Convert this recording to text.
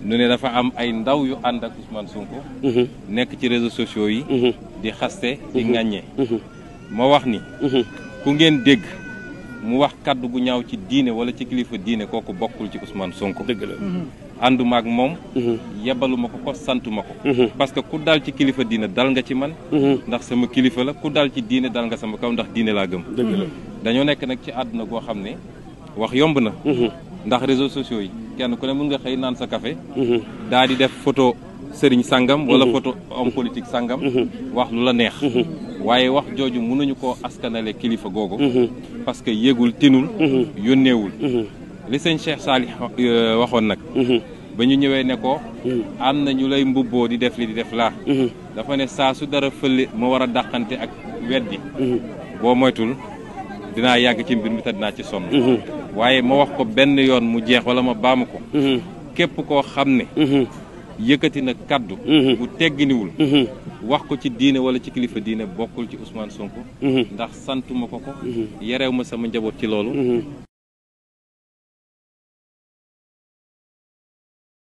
nu ne dafa am ay ndaw yu ànd ak Ousmane Sonko nekk ci réseaux sociaux yi di xaste di ŋàññee ma wax ni ku ngeen dégg mu wax kaddu gu ñaaw ci diine wala ci kilifa diine kooku bokkul ci Ousmane Sonko dëgg la ànduma ak moom yebaluma ko santuma ko parce que ku dal ci kilifa diine dal nga ci man ndax sama kilifa la ku dal ci diine dal nga sama kaw ndax diine laa gëm dëgg la dañoo nekk nag ci àdduna goo xam ne wax yomb na ndax réseaux sociaux yi kenn ku ne mën nga xëy naan sa café daa di def photo sëriñ sangam wala photo homme politique sangam wax lu la neex waaye wax jooju mënuñu koo askanale kilifa googu parce que yégul tinul yónneewul li sëñ Cheikh Salih waxoon nag ba ñu ñëwee ne ko am na ñu lay mbubboo di def li di def laa dafa ne saa su dara fële ma war a dàqante ak weddi boo moytul dinaa yàgg ci mbir mi te dinaa ci sonn waaye ma wax ko benn yoon mu jeex wala ma baamu ko képp koo xam ne yëkkati na kaddu bu tegginiwul wax ko ci diine wala ci kilifa diine bokkul ci Ousmane Sonko ndax santuma ko yarew ma sama njaboot ci loolu